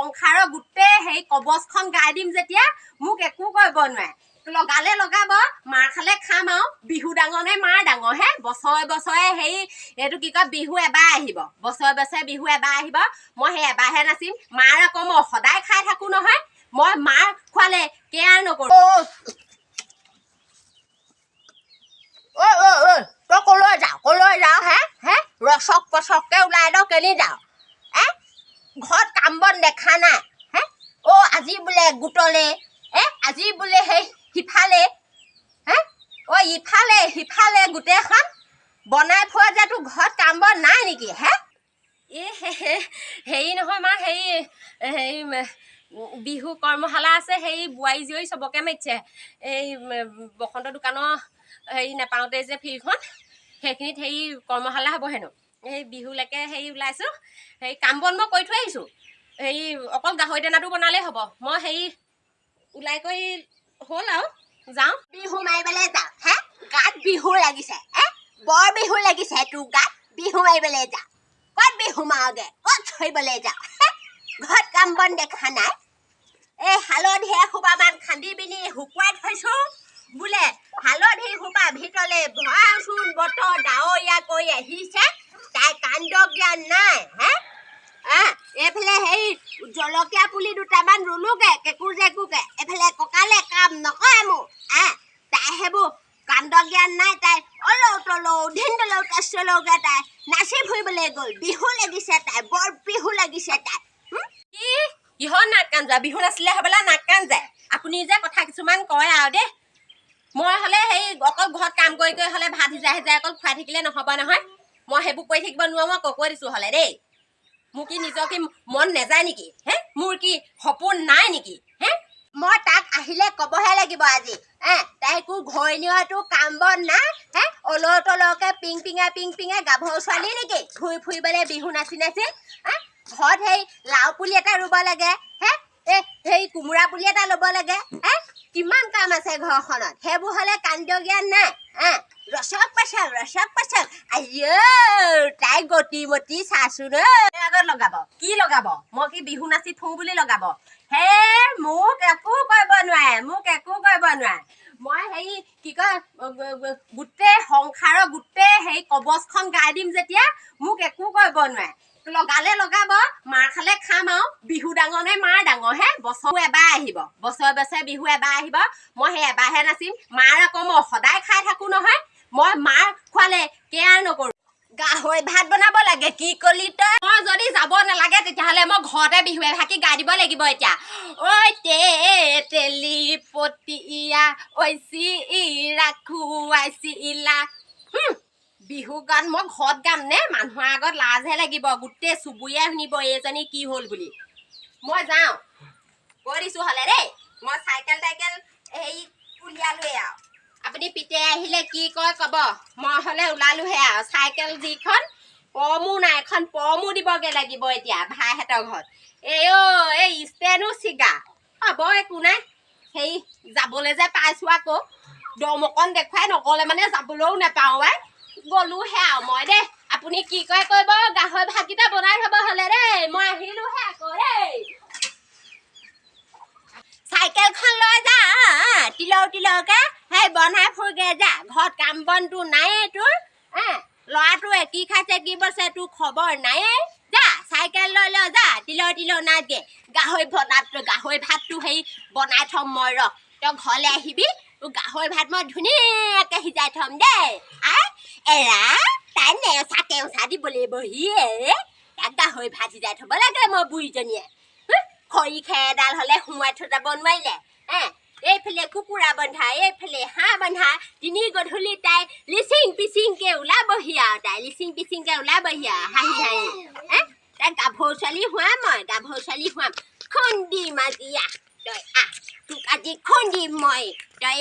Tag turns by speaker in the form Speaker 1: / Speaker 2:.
Speaker 1: সংসাৰৰ গোটেই সেই কবচখন গাই দিম যেতিয়া, মোক একো কৰিব নোৱাৰে। লগালে লগাব, মাৰ খালে খাম। আৰু বিহু ডাঙৰ নে মাৰ ডাঙৰ হে? বছৰে বছৰে হেৰি, এইটো কি কয়, বিহু এবাৰ আহিব। বছৰে বছৰে বিহু এবাৰ আহিব, মই সেই এবাৰহে নাচিম। মাৰ আকৌ মই সদায় খাই থাকো নহয়। মই মাৰ খোৱালে কেয়াৰ নকৰোঁ। ঐ ঐ ঐ, তই কলৈ যাৱ, কলৈ যাৱ? হে হে, ৰচক পচককে ওলাই যাওঁ, কেনি যাৱ? হে, ঘৰত কাম বন দেখা নাই? হে, অ' আজি বোলে গোটলে, এ আজি বোলে সেই সিফালে, হে অ' ইফালে সিফালে গোটেইখন বনাই ফুৰা যে, তোৰ ঘৰত কাম বন নাই নেকি? হে, এই হেৰি নহয় মা, হেৰি হেৰি বিহু কৰ্মশালা আছে। সেই বোৱাৰী জীয়ৰী চবকে মাতিছে। এই বসন্ত দোকানৰ হেৰি নাপাওঁতে যে ফিল্ডখন, সেইখিনিত হেৰি কৰ্মশালা হ'ব হেনো। এই বিহুলৈকে হেৰি ওলাইছোঁ। হেৰি, কাম বন মই কৰি থৈ আহিছোঁ। হেৰি, অকল গাহৰি দানাটো বনালেই হ'ব। মই হেৰি ওলাই কৰি হ'ল আৰু যাওঁ।
Speaker 2: বিহু মাৰিবলৈ যাওঁ হে? গাত বিহু লাগিছে হে? বৰ বিহু লাগিছে তোৰ গাত? বিহু মাৰিবলৈ যাওঁ? ক'ত বিহু মাৰগে, ক'ত চৰিবলৈ যাওঁ হে? ঘৰত কাম বন দেখা নাই? এই হালধি এসোপামান খান্দি পিনি শুকুৱাই থৈছো। বোলে হালধি সোপা ভিতৰলে ভৰাওচোন, বতৰ ডাৱৰীয়া কৰি আহিছে। তাই কাণ্ড জ্ঞান নাই। হে, এইফালে হেৰি জলকীয়া পুলি দুটামান ৰুলোগে কেঁকো জেকুকে। এইফালে কঁকালে কাম নকৰে মোৰ। তাই সেইবোৰ কাণ্ড জ্ঞান নাই। তাই অলৌ তলৌ ধিন্দলৌ তাচলৌকে তাই নাচি ফুৰিবলৈ গ'ল। বিহু লাগিছে তাই, বৰ বিহু লাগিছে তাই।
Speaker 1: কি কিহৰ নাক কাণ যোৱা? বিহু নাচিলে হ'বলা নাক কাণ যায়? আপুনি যে কথা কিছুমান কয় আৰু দেই। মই হ'লে সেই অকল ঘৰত কাম কৰি কৰি হ'লে ভাত সিজাই সিজাই অকল খুৱাই থাকিলে নহ'ব নহয়। মই সেইবোৰ কৰি থাকিব নোৱাৰো, মই কৈ দিছো হ'লে দেই। মোৰ কি নিজৰ কি মন নেযায় নেকি হে? মোৰ কি সপোন নাই নেকি হে?
Speaker 2: মই তাক আহিলে ক'বহে লাগিব আজি। হে, তাইকো ঘৈণীয়েটো কাম বন নাই। হে, অলৌ তলৌকে পিং পিঙাই পিং পিঙাই গাভৰু ছোৱালী নেকি ঘূৰি ফুৰিবলৈ বিহু নাচি নাচি? হে, ঘৰত সেই লাও পুলি এটা ৰুব লাগে, হে এই সেই কোমোৰা পুলি এটা ল'ব লাগে। হে, কিমান কাম আছে ঘৰখনত, সেইবোৰ হ'লে কাণ্ড জ্ঞান নাই। হে, ৰচক পাচক ৰচক পাচক, আইঅ তাই গতি মতি চাচোন ঐ।
Speaker 1: আগত লগাব কি লগাব? মই কি বিহু নাচি ফুৰো বুলি লগাব? হে, মোক একো কৰিব নোৱাৰে, মোক একো কৰিব নোৱাৰে। মই হেৰি কি কয়, গোটেই সংসাৰৰ গোটেই হেৰি কবচখন গাই দিম যেতিয়া, মোক একো কৰিব নোৱাৰে। লগালে লগাব, মাৰ খালে খাম। আৰু বিহু ডাঙৰ নে মাৰ ডাঙৰ হে? বছৰ এবাৰ আহিব, বছৰে বছৰে বিহু এবাৰ আহিব, মই সেই এবাৰহে নাচিম। মাৰ আকৌ মই সদায় খাই থাকো নহয়। মই মাৰ খোৱালে কেয়াৰ নকৰোঁ।
Speaker 2: গাহৰি ভাত বনাব লাগে, কি কলি তই?
Speaker 1: মই যদি যাব নালাগে, তেতিয়াহ'লে মই ঘৰতে বিহু এভাগি গাই দিব লাগিব এতিয়া। ঐ তে তেলি পতিয়া ঐ চিৰা খুৱাইছিলা। বিহু গান মই ঘৰত গাম নে? মানুহৰ আগত লাজহে লাগিব, গোটেই চুবুৰীয়াই শুনিব এইজনী কি হ'ল বুলি। মই যাওঁ, কৈ দিছো হ'লে দেই। মই চাইকেল টাইকেল হেৰি উলিয়ালোৱে আৰু। আপুনি পিতে আহিলে কি কয় ক'ব। মই হ'লে ওলালোহে আৰু। চাইকেল যিখন পমো নাই, এখন পমো দিবগে লাগিব এতিয়া ভাইহঁতৰ ঘৰত। এই অ' এই ষ্টেণ্ডো ছিগা হ'ব, একো নাই। সেই যাবলৈ যে পাইছো, আকৌ দম অকণ দেখুৱাই নগ'লে মানে যাবলৈও নাপাওঁ। আই গ'লোহে আৰু মই দেই। আপুনি কি কয় কৰিব, গাহৰি ভাতকেইটা বনাই থ'ব হ'লে দেই। মই আহিলোহে আকৌ দেই।
Speaker 2: চাইকেলখন লৈ যা, তিলৌ তিলৌকে সেই বনাই ফুৰগে যা। ঘৰত কাম বনটো নায়েই তোৰ। হে, ল'ৰাটোৱে কি খাইছে কি বৈছে তোৰ খবৰ নায়েই। যা, চাইকেল লৈ লৈ যা, তিলৌ তিলৌ নাচগে। গাহৰি বনাত গাহৰি ভাতটো সেই বনাই থ'ম মই, ৰ। তই ঘৰলৈ আহিবি, তোৰ গাহৰি ভাত মই ধুনীয়াকে সিজাই থ'ম দেই। আই এৰা, তাই নেওচা কেওচা দিবলৈ বহিয়ে তাক গাহৰি ভাত সিজাই থ'ব লাগে। মই বুঢ়ীজনীয়ে খৰি খেৰ এডাল হ'লে সোমোৱাই থৈ যাব নোৱাৰিলে। হে, এইফালে কুকুৰা বন্ধা, এইফালে হাঁহ বন্ধা, তিনি গধূলি তাই লিচিং পিচিংকে ওলাবহি আৰু। তাই লিচিং পিচিংকে ওলাবহি আৰু হাঁহি হাঁহি। হে, তাই গাভৰু ছোৱালী হোৱাম, মই গাভৰু ছোৱালী হোৱাম। খুন্দিম আজি, আহ তই আহ, তোক আজি খুন্দিম মই তই।